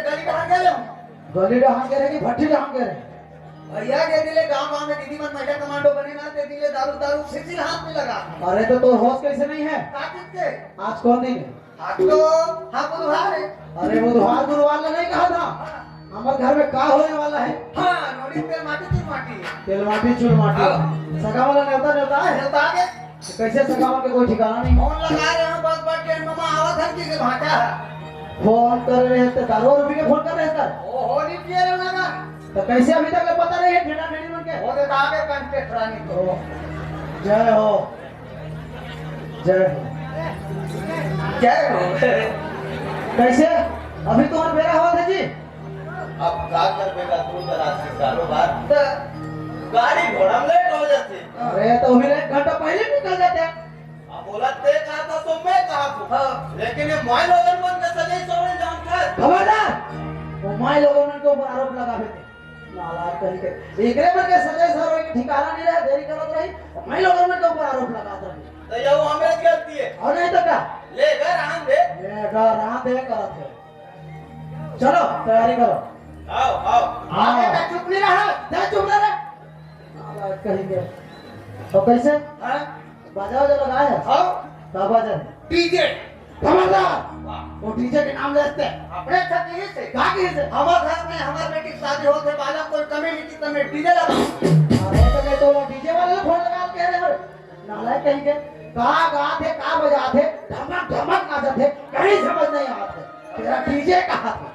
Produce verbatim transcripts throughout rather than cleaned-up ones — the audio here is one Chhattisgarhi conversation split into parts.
गली डहार गे रहे हो? गली डहार गे रहे कि भट्टी डहार गे रहे? भैया, जे दिन ले गांव गांव में दीदी मन महिला कमांडो बने ना, ते दिन ले दारू दारू सिलसिल हाथ में लगा। अरे तो तोर होश कैसे नहीं है? का चीज के? आज कौन दिन है? आज तो, हाँ, बुधवार है। अरे बुधवार गुरुवार ला नहीं कहा था। हाँ। हमर घर में का होने वाला है? हाँ, नोनी तेल माटी, तेल माटी। तेल माटी, चूल माटी। हाँ। सगा वाला नेवता, नेवता है? नेवता आगे। तो कैसे सगा वाला के कोई ठिकाना नहीं? फोन लगा रहे हैं, बस बस ट्रेन में आवत है कि के भाटा है। फोन कर रहे हैं तो दारू और पी के फोन कर रहे हैं सर। ओ, हो नहीं पिए रे लगा। तो कैसे अभी तक पता नहीं है ठेठा ठेठी मन के? वो तो आगे कंटेक्ट रानी तो। ओ, जय हो। जय हो। जय हो। कैसे? अभी तुम्हारा बेरा हुआ था जी? अब का कर बेटा, दूर दराज के कारोबार। त गाड़ी घोड़ा में लेट हो जाते। अरे, तो अभी एक घंटा पहले निकल जाते। अब बोला, ते कहा था, तो मैं कहा था। हाँ। लेकिन ये माई लोगन मन के सजई सवरई जानता है। खबरदार! वो माई लोगन मन के ऊपर आरोप लगावे। नालायक कहीं के। एकरे मन के सजई सवरई के ठिकाना नहीं रहे, देरी करत रही, माई लोगन मन के ऊपर आरोप लगात रही। तो ये वो हमें गलती है। और नहीं तो क्या? ले घर आन दे। ले घर आन दे करत है। चलो, तैयारी करो। आओ, आओ। आओ। अरे, मैं चुप नहीं रहा। जा चुप रह रे। नालायक कहीं के। तो कैसे? हाँ? बाजा वाजा लगाए है? हाँ। का बाजा है? डीजे। खबरदार! वाह। वो डीजे के नाम लेते हैं। अपने छत यहीं से। का कहीं से? हमारे घर में हमारे बेटी की शादी होते, बाजा कोई कमी नहीं थी, तो मैं डीजे लगा। अरे, तो मैं तो वो डीजे वाले को फोन लगा के कह रहे हो। नालायक कहीं के। का गात है, का बजात है, धमक धमक नाचत है, कहीं समझ नहीं आत है। तेरा डीजे कहाँ था?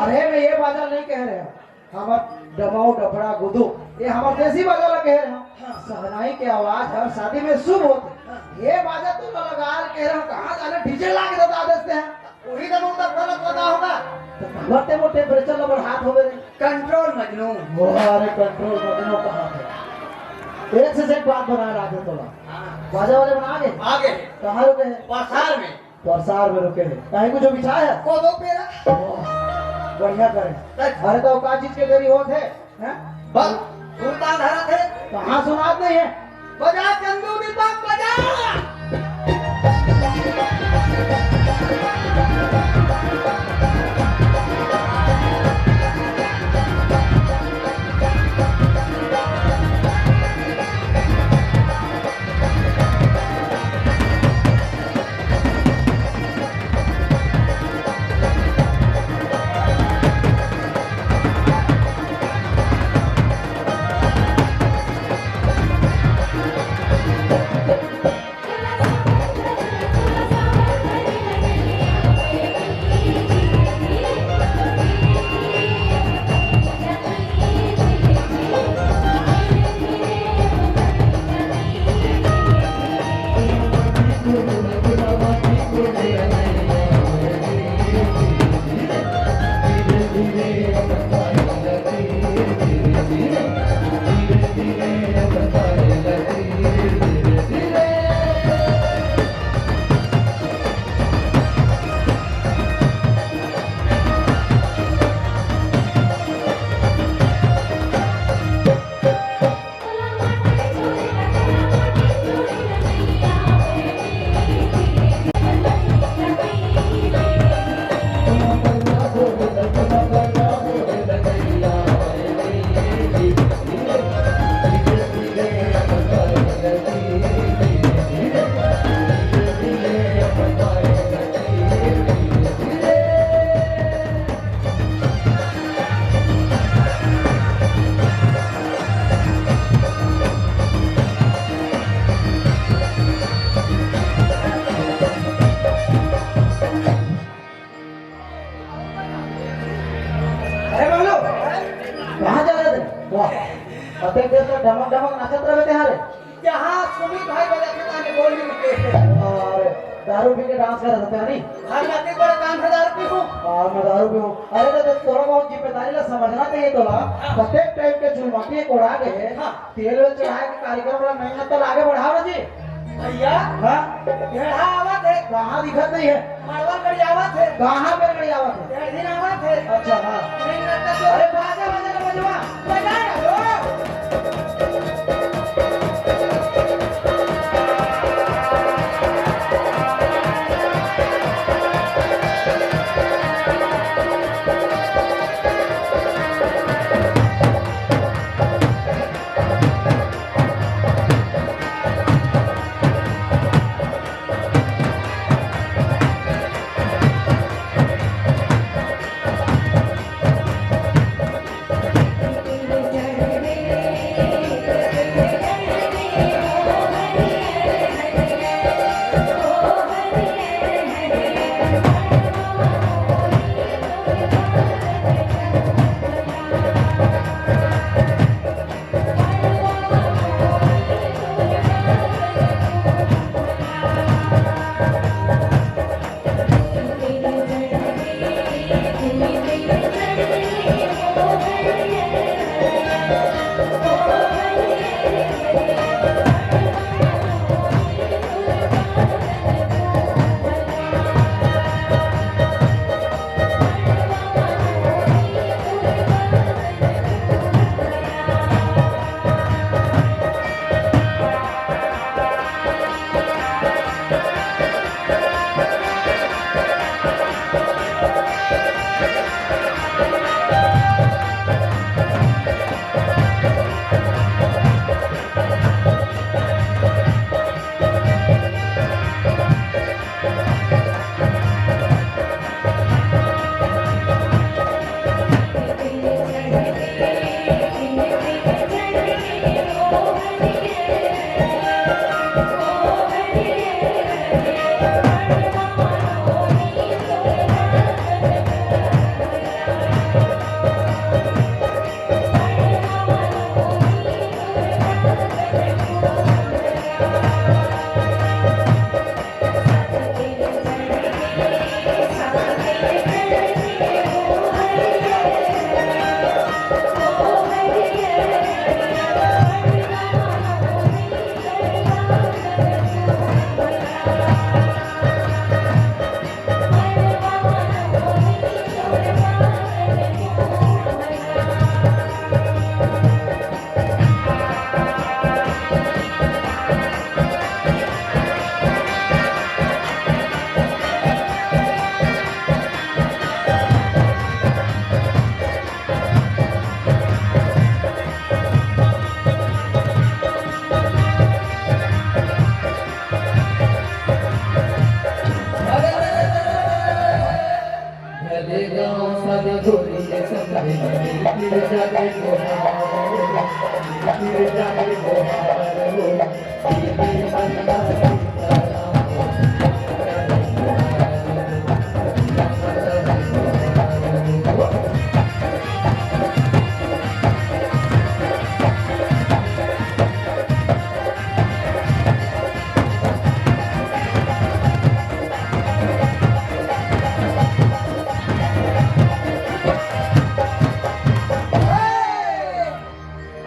अरे, मैं ये बाजा नहीं कह रहे हो। हमर डमाऊ डफड़ा गुदू, ये हमर देसी बाजा ला कहे रहे हो। हाँ। सहनाई के आवाज हर शादी में शुभ होथे। हाँ। ये बाजा तो लगा के कहे रहे हो, कहाँ जाने डीजे ला के बता देते हैं। वही तो बहुत गलत पता होगा। तो हमर ते मोर टेम्परेचर ला बढ़ात होवे रे। कंट्रोल मजनू। वाह रे, कंट्रोल मजनू कहा थे। एक से एक बात बना रहा था तोला। हाँ। बाजा वाले बना आगे? आगे। कहाँ रुके हैं? पसार में। तो अवसार में रुके हे। काहे कुछ बिछा है? कोदो पेरा। वाह, बढ़िया करे। अरे तो का चीज के देरी होत है? हैं? बस, सुनता धरत है। कहाँ सुनात नहीं है? बजा चंदू दीपक बजा। अरे बाबू, कहाँ जा रहे थे? वाह, अतेक देर से डमक डमक नाचत रहे थे, अरे। जहाँ सुमित भाई बोले थे, ताने बोल नहीं रुके। अरे, दारू पी के डांस कर रहे थे, नहीं? भाई, मैं अतेक बड़ा काम से दारू पी हूँ। हाँ, मैं दारू पी हूँ। अरे, तो देख, थोड़ा बहुत जिम्मेदारी ला समझना चाहिए तो ला। हाँ। प्रत्येक टाइम के जुलमाती कोड़ा गए। हाँ। तेल वेल चढ़ाए के कार्यक्रम ला मेहनत तो आगे बढ़ाओ ना जी। भैया, हाँ? भेड़ा आवत है। कहाँ दिखत नहीं है? मड़वा गड़ी आवत है। कहाँ पे गड़ी आवत है? भेड़िन आवत है। अच्छा, हाँ। नहीं लगता तो अरे बाजा बजा ना बजवा। बजा ना, लो।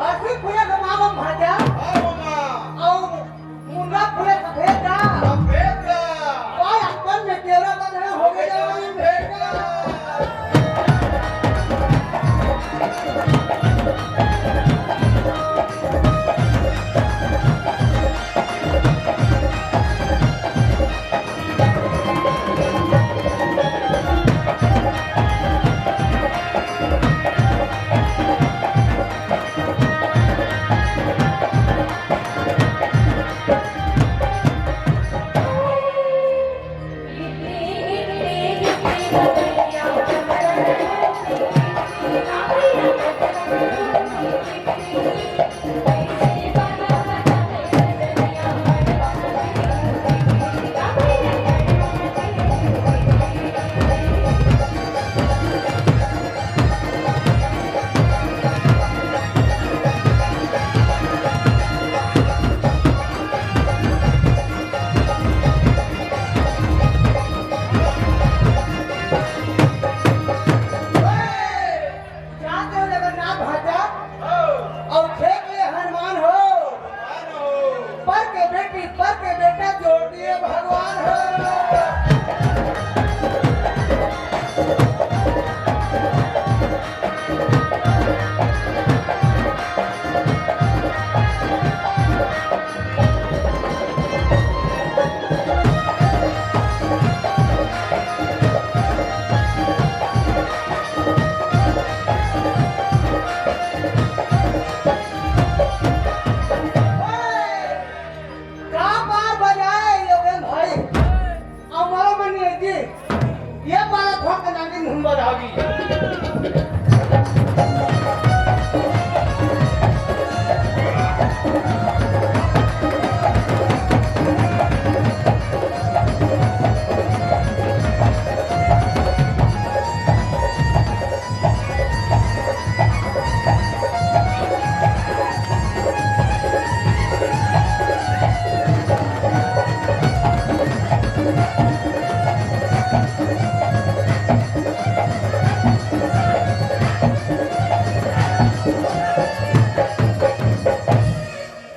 अरसी फूले के मालूम भाजा। हाँ, मामा। अउ मुनगा फूले सफेद का। सफेद का। ओए, अपन में केवड़ा बंधना हो गया। सफेद का। जात हो जगन्नाथ भाटा, अउ खेत ले हनुमान हो। पर के बेटी, पर के बेटा जोड़ दिए भगवान हो। का बार बजाए योगेन भाई? अउ मारो मन ये जी, ये बार थोड़ा नागिन धुन बजाओगी।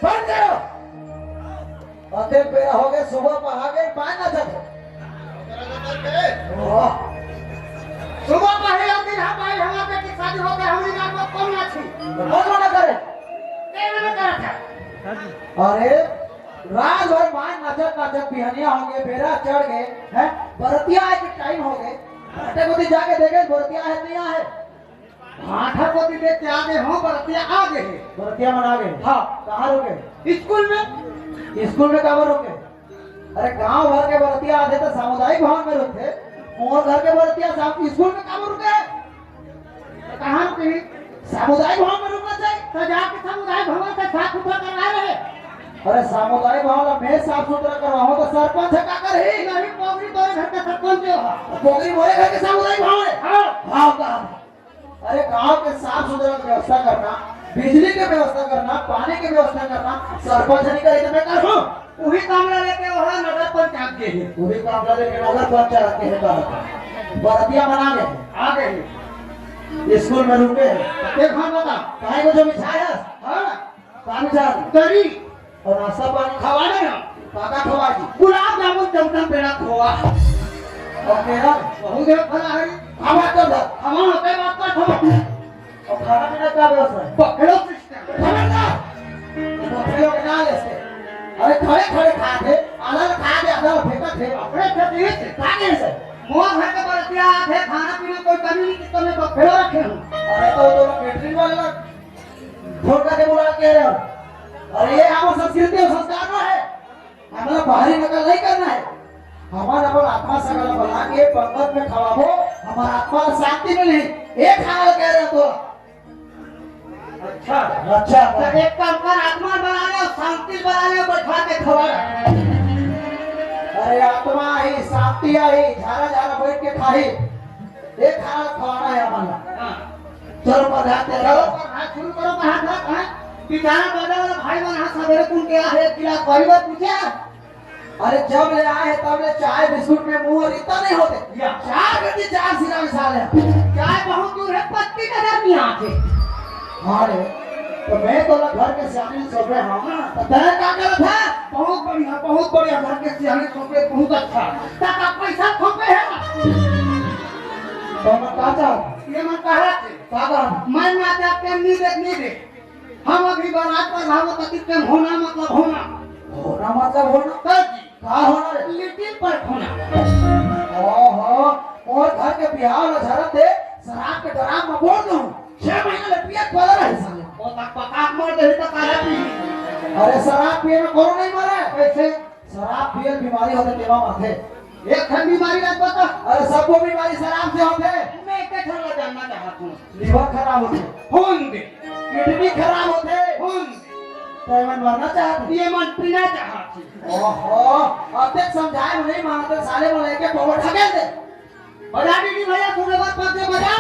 बंद करो। अतेक बेरा हो गए, सुबह पहा गए, पाए ना जाते। वाह। सुबह पहे अउ दिन हा पाए, हमार बेटी शादी हो गए, हमरी गाँव में कौन ना छी? कौन मना करे? के मना करत है? अरे, रात भर मार नाचत नाचत बिहनिया हो गए, बेरा चढ़ गए, हैं? बरतिया आए के टाइम हो गए, अटे कोती जाके देखे, बरतिया है, नहीं आए। भाठा कोती देख के आगे हो, बरतिया आगे हे। बरतिया मन आगे हे। हाँ। कहाँ रुके? स्कूल में। स्कूल में काबर रुके? अरे, गांव भर के बरतिया आथे त सामुदायिक भवन में रुकथे। मोर घर के बरतिया साम-, स्कूल में काबर रुके? त कहाँ रुके? सामुदायिक भवन में रुकना चाहिए। त जाके सामुदायिक भवन से साफ सुथरा करवा रहे। अरे, सामुदायिक भवन ला मैं साफ सुथरा करवाहूँ त सरपंच ह का करही? नहीं, पोगरी तोरे घर के सरपंच हे। पोगरी मोरे घर के सामुदायिक भवन हे। हाँ। हाँ, का? अरे, गांव के साफ सुथरा के व्यवस्था करना, बिजली के व्यवस्था करना, पानी के व्यवस्था करना, सरपंच नहीं करे तो मैं करूँ? उही काम ला लेके वहाँ नगर पंचायत के है। उही काम ला लेके नगर पंचायत के है, कहा। बरतिया मन आगे है। आगे है। स्कूल में रुके हैं। देखा बता। काहे को जो बिछाया? हाँ। पानी चार। तरी। और नाश्ता पानी? खवा दे ना। काका खवा जी। गुलाब जामुन, चमचम, पेड़ा, खोवा। और मेरा? बहुत देर फला है। हमारा तो था। हमारा होता है, बात कर, खवा। और खाना पीना क्या व्यवस्था है? Buffalo system. खबर ना। बफेलो के ना ले से। अरे खड़े खड़े खाते, आधा खा दे, आधा फेंका थे। अपने खेत ही से। खा दे से। मोर घर के बरतिया आथे, खाना पीना कोई कमी नहीं, तो मैं बफेलो रखे हूँ। अरे तो दोनों कैटरिंग वाले ना फोन करके बुला के रहे हो। अरे ये हमार संस्कृति और संस्कार ना है। हमला बाहरी नकल नहीं करना है। हमार अपन आत्मा सकल बना के पंगत में खवाबो, पर आत्मा ला शांति मिलही, एक हाल कह रहे तो। अच्छा। अच्छा। तो एक काम कर, आत्मा बना ले, शांति बना ले, बैठा के खवा। अरे आत्मा ही, शांति ही, झारा झारा बैठ के खाही। एक हाल खवाना है अपन ला। हाँ। चलो पधार दे। चलो पधार, शुरू करो, कहाँ था, कहाँ? बेचारा बड़ा वाला भाई मन हा सवेरे कुन के आहे, एक गिलास पानी मत पूछे। अरे जब ले आए हैं तब ले चाय बिस्कुट में मुंह और इतना नहीं होते। या। चार गड्डी चार सिरा में साले। चाय बहुत दूर है, पत्ती नजर नहीं आते। हाँ रे, तो मैं तो ना घर के सियाने सोच रहे हूँ ना। तो तय का करत है? बहुत बढ़िया, बहुत बढ़िया, घर के सियाने सोच रहे, बहुत अच्छा। तक आप पैसा थोपे है। तो मैं का चाहत? ये मैं कहा थे। का बात? मैं ना चाहते, नहीं दे, नहीं दे। हम अभी बारात पर धावत अति प्रेम होना मतलब होना। होना मतलब होना? सर जी। का होना रे? लिटिल पर होना। ओहो, मोर घर के बिहाव ल झरत दे, शराब के डराम म बोल दूं। छह महीना ले पियत वाला रहे साले। ओ तक पकाक मर जाही त काला पी। अरे शराब पिए में कोनो नहीं मरे। कैसे? शराब पियल बीमारी होथे, तेमा मरथे। एक ठन बीमारी ला बता। अरे, सबको बीमारी शराब से होथे। मैं एक ठन ला जानना चाहत हूँ। लिवर खराब होथे। होन दे। किडनी खराब होथे। होन दे। तो ये मन मरना चाहत हे? ये मन पीना चाहत हे। ओहो, अब तक समझाए में नहीं मानते, साले मन लेके पौवा ढकेल दे। बजा दीदी भैया, थोड़े बार पग बजा।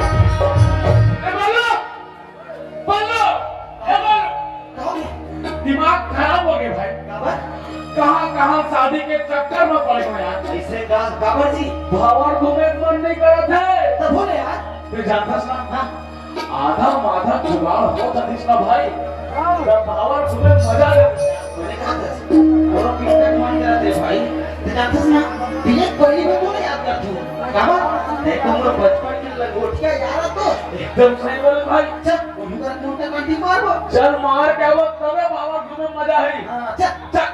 ए, बोलो। बल्लो, ए बल्लो। का हो गया? दिमाग खराब हो गया भाई। काबर? कहाँ, कहाँ शादी के चक्कर में पड़ गए यार। ऐसे का, काबर जी? भंवर घूमे के मन नहीं करत हे। तब बोले यार। तैं जानथस ना? हाँ। आधा माधा जुगाड़ हो जातिस ना भाई, त बाबा सुबह मजा आ गया। अरे का दस? वो कितना कमाल करत हे भाई। ते जानथस ना, बिना पढ़े में तो नहीं याद करथू। का बात? देख, तुम लोग बचपन के लंगोटिया यार तो। एकदम सही बोले भाई। चल, उन्हीं का मोटा कांटी मार वो। चल, मार के वो तबे बाबा सुबह मजा है। हाँ, चल। चल।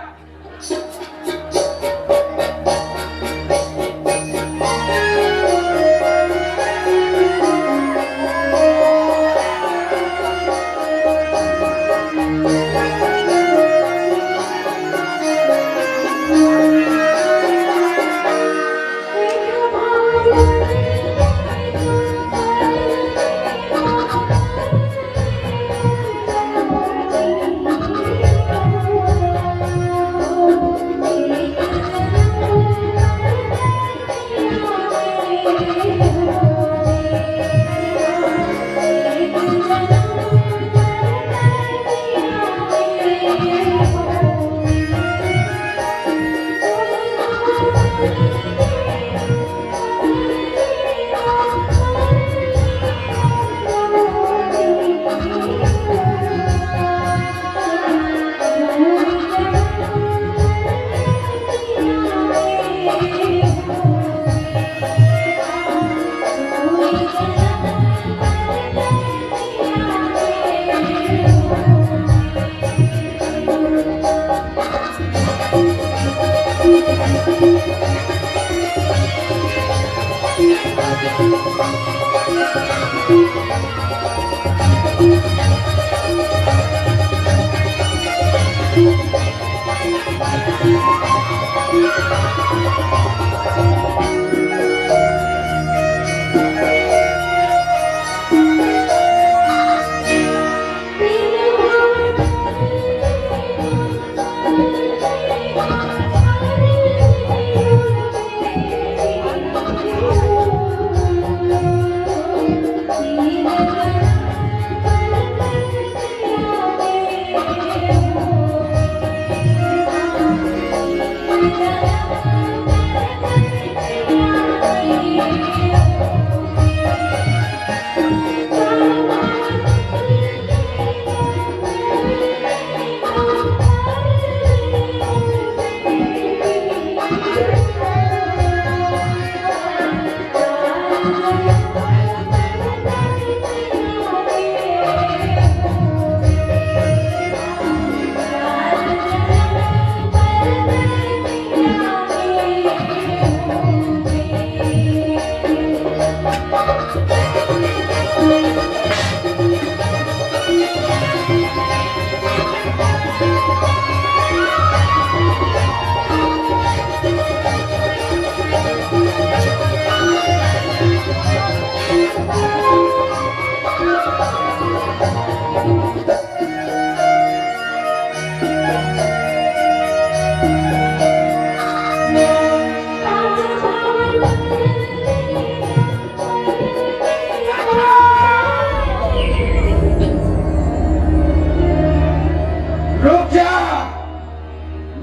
रुक जा,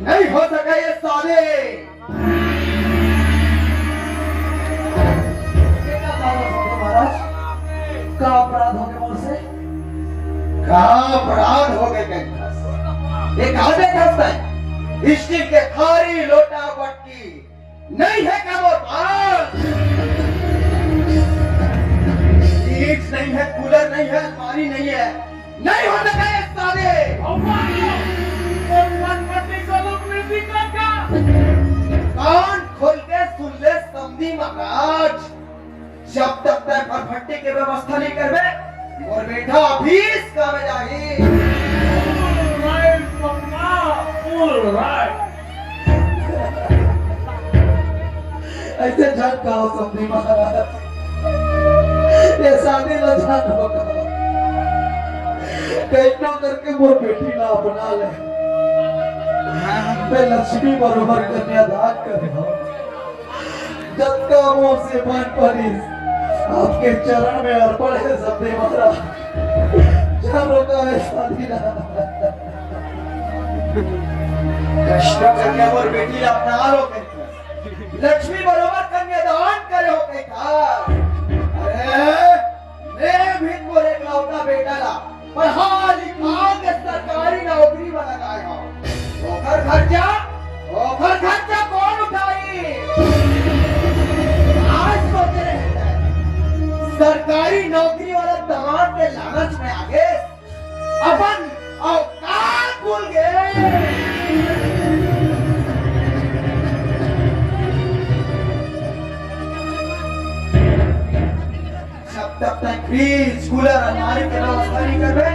नहीं हो सका ये साले। महाराज, का अपराध हो गया मोर से? का अपराध हो गया कहिथस? ये का देखत हस? स्टील के थारी, लोटा, बटकी नहीं है का मोर पास? फ्रिज नहीं है, कूलर नहीं है, अलमारी नहीं है, नहीं हो सका ये साले। भगवान, ये फटफटी को लोग नहीं दिखा क्या? कान खोल के सुन ले समधी महाराज, जब तक तैं फटफटी के व्यवस्था नहीं करबे, मोर बेटा अभी इस काम में जाही। All right, पप्पा, all right। ऐसे झन कहो समधी महाराज, ये साले ला झन हो कहो। कइसनो करके मोर बेटी ला अपना ले। मैं लक्ष्मी बरोबर कन्यादान करे हंव। जतका मोर से बन परिस, आपके चरण में अर्पण हे समधी महाराज। झन रोका हे साले ला। कइसनो करके मोर बेटी ला अपना लो कहिथस। लक्ष्मी बरोबर कन्यादान करे हंव कहिथस। अरे, मैं भी मोर एकलौता बेटा ला पढ़ा लिखा के सरकारी नौकरी में लगाए हो। ओकर खर्चा, ओकर खर्चा कौन उठाई? आज सोच रहे हैं, सरकारी नौकरी वाला दमाद के लालच में आगे अपन औकात भूल गए। जब तक तक फ्रिज, कूलर, अलमारी के व्यवस्था नहीं करबे,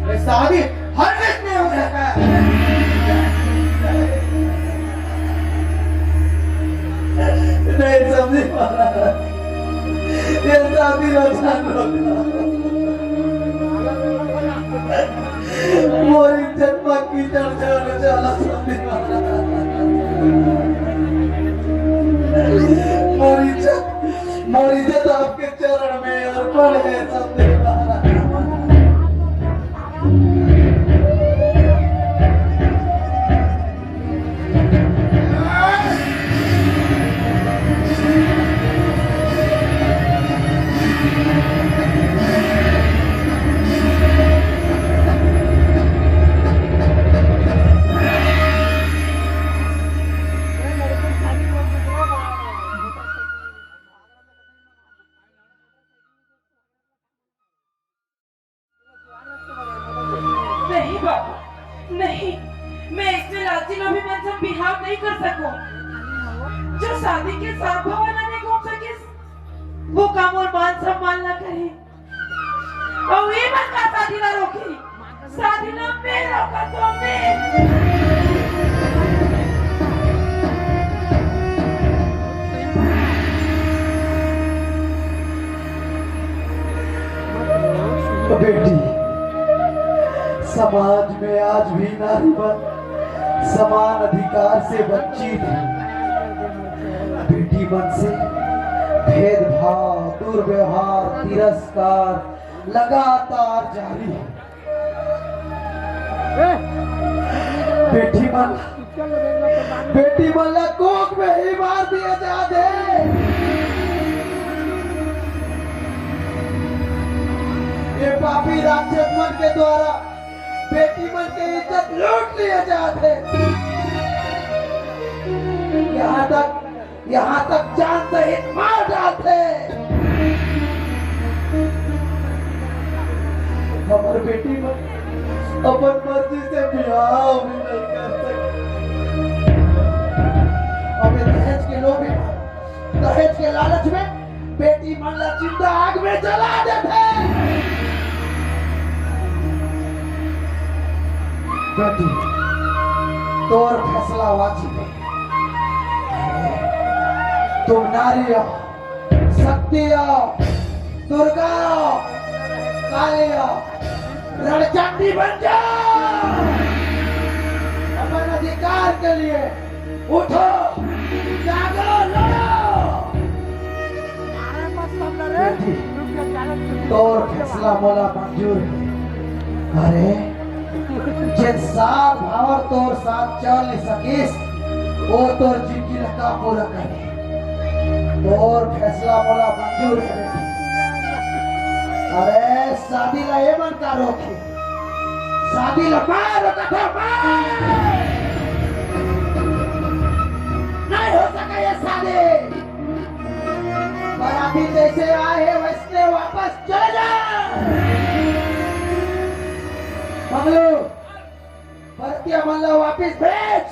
ये शादी हरगिज नहीं हो सकता। नहीं समझी महाराज, ये शादी ला जान लो। मोर इज्जत पक्की चढ़ जाने वाला समझी महाराज। मोर इज्जत, मोर इज्जत आपके चरण में अर्पण है, सत्य महाराज। नहीं बाबू, नहीं, मैं इसने लालची लोभी मन से बिहाव नहीं कर सकूं। जो शादी के साथ भवन नहीं घूम सकिस, वो काम और मान सम्मान ना करी। अउ ये मन का शादी ना रोकी, शादी ना मैं रोका तो मैं। बेटी, समाज में आज भी नारी मन समान अधिकार से वंचित है। बेटी मन से भेदभाव, दुर्व्यवहार, तिरस्कार लगातार जारी है। बेटी मन, बेटी मन ला कोख में ही मार दिए जात हे। ये पापी राक्षस मन के द्वारा बेटी मन के इज्जत लूट लिए जात हे। यहाँ तक, यहाँ तक जान सहित मार डालथे। हमर बेटी मन अपन मर्जी से बिहाव भी नहीं कर सकती। अबे दहेज के लोभी, दहेज के लालच में बेटी मन ला जिंदा आग में जला देथे। बेटी, तोर फैसला वाजिब हे। तुम नारी हो, शक्ति हो, दुर्गा हो, काली हो, रणचंडी बन जाओ। अपन अधिकार के लिए उठो, जागो, लड़ो। बेटी, तोर फैसला मोला मंजूर हे। अरे, जेन साथ भावर तोर साथ चल नइ सकिस, वो तोर जिंदगी ला का पूरा करही? तोर फैसला मोला मंजूर हे बेटी। अरे, शादी ला ये मन का रोकही? शादी ला मैं रोकत हंव, मैं। नहीं हो सके ये शादी। बराती जैसे आए हे वैसने वापस चले जाओ। मंगलू, बरतिया मन ला वापस भेज।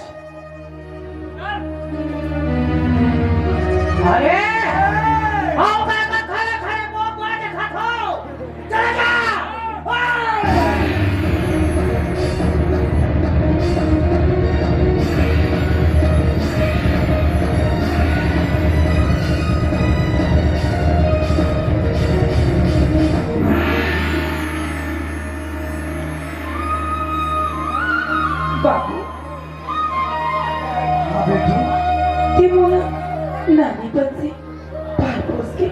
अरे, आओ काका, खड़े खड़े मुंह बांध के खाथो। चले जा। बाबू, हाँ बेटी। ते मोला नानीपन से पाल पोस के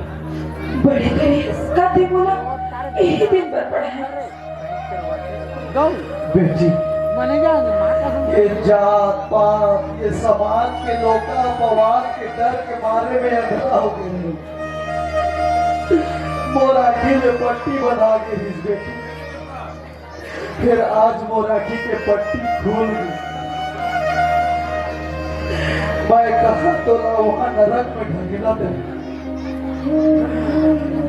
बड़े करे हस, का ते मोला यही दिन बर पढ़ाए? बेटी, ये जात पात, ये समाज के लोका अपवाद के डर के मारे में अंधा हो गे। मोर आँखी में पट्टी बंधा गे रिहिस बेटी। फेर आज मोर आँखी के पट्टी खुल गे। मैं कहाँ तोला वहाँ नरक में ढकेला दे।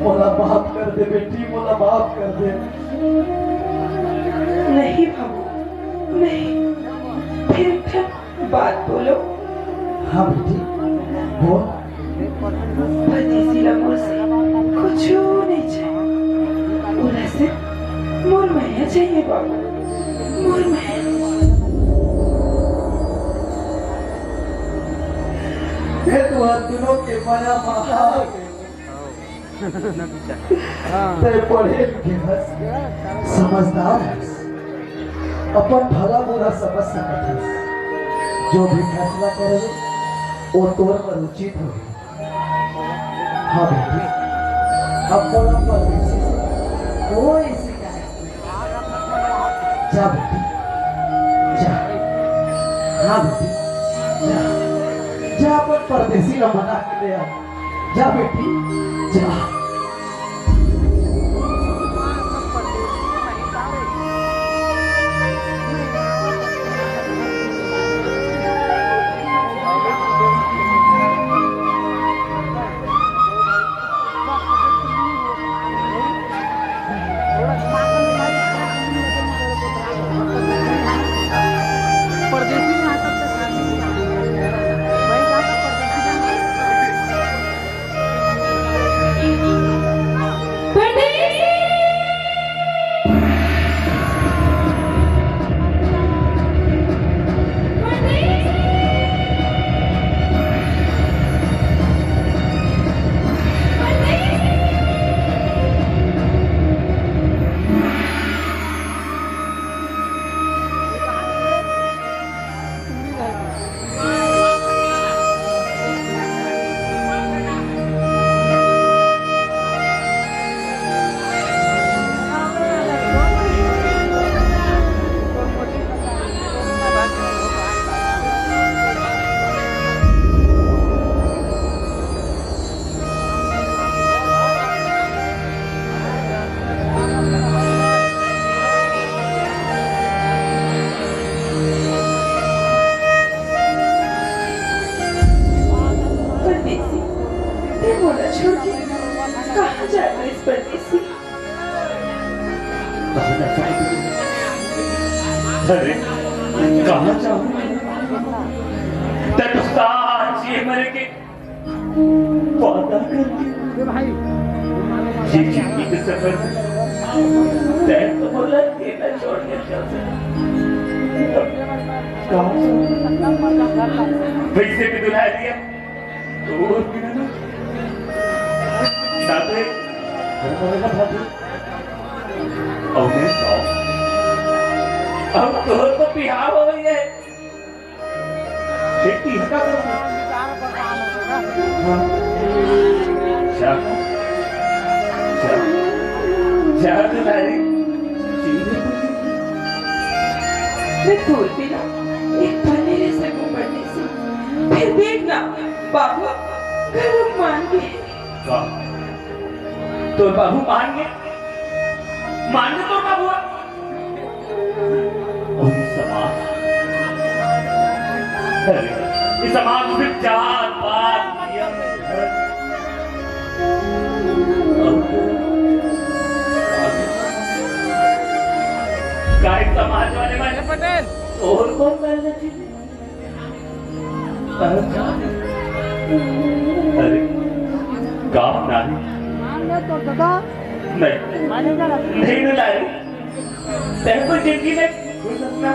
मोला माफ कर दे बेटी, मोला माफ कर दे। नहीं बाबू, नहीं। फिर एक ठन बात बोलो। हाँ बेटी, बोल। परदेसी ला मोर से कुछु नहीं चाहिए। ओला से मोर मया चाहिए बाबू, मोर मया। ये तो आज दिनों के मया महा। तैं पढ़े लिखे हस, समझदार हस, अपन भला बुरा समझ सकत हस। जो भी फैसला करबे, वो तोर पर उचित होही। हाँ बेटी, अब मोला परदेसी से कोई शिकायत नहीं। जा बेटी, जा। हाँ बेटी, जा। जा, अपन परदेसी ला मना के ले आ। जा बेटी, जा। परदेसी, तैं मोला छोड़ के कहाँ जात हस परदेसी? कहाँ जात हस? अरे, कहाँ जाहूँ? तैं तो साथ ये मरे के वादा करके ये जिंदगी के सफर में तैं तो मोला अकेला छोड़ के चल दे। अब कहाँ जाऊँ? वैसे भी दुल्हा दिया तो और भी ना। साथ में घर पर रहना भाभी। और मैं गाँव। अब तो, तो बिहाव हो गई है। खेती हटा करो। हाँ। जा, जा, जा तो तारी। मैं तोर बिना एक पल नहीं रह सकूं परदेसी। फिर देख ना, बाबू घर मान गए। का? तोर बाबू मान गए? मान गए तोर बाबू? अउ ये समाज, अरे, ये समाज सिर्फ जात पात, गायक समाज वाले मन। पटेल। और कौन करना चाहिए? अरे, का नारी? नहीं, नहीं, नहीं, नारी। तैं तो जिंदगी में खुश रहना।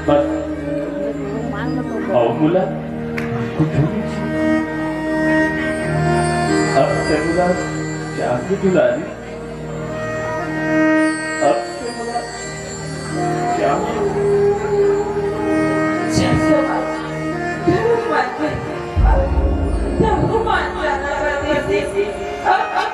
बस। अउ मोला कुछ भी चाहिए। अब तैं मोला जाके दुलारी। अब तैं मोला जाके जय जवान। धर्म मान, धर्म मान जाना परदेसी। अब, अब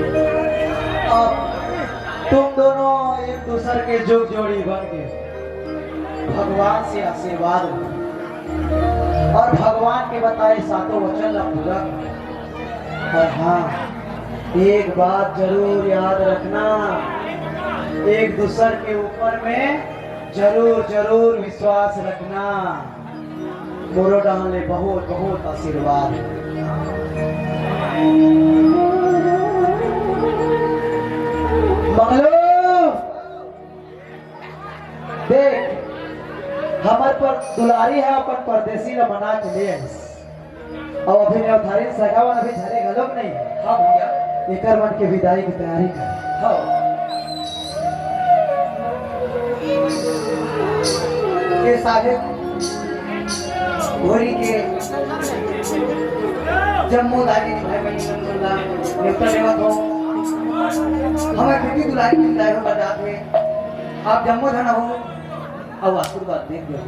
अब तुम दोनों एक दूसर के जुग जोड़ी बन के भगवान से आशीर्वाद लो और भगवान के बताए सातों वचन ला पूरा करो। और हाँ, एक बात जरूर याद रखना, एक दूसर के ऊपर में जरूर जरूर विश्वास रखना। मोरो डहन ले बहुत बहुत आशीर्वाद। मंगलू, देख, हमर पर दुलारी ह अपन परदेसी ला मना के ले आइस। अउ अभी नेवथारिन सगावन अभी झरे घलोक नहीं। हाँ भैया। एकर मन के विदाई के तैयारी कर। हाँ। ये सारे होरी के जम्मो दाई भाई बहिनी मन ला नेवता देवत हो। हमर बेटी दुलारी के विदाई हो बजात हे। आप जम्मो झन हो। अउ आशीर्वाद दे दियो।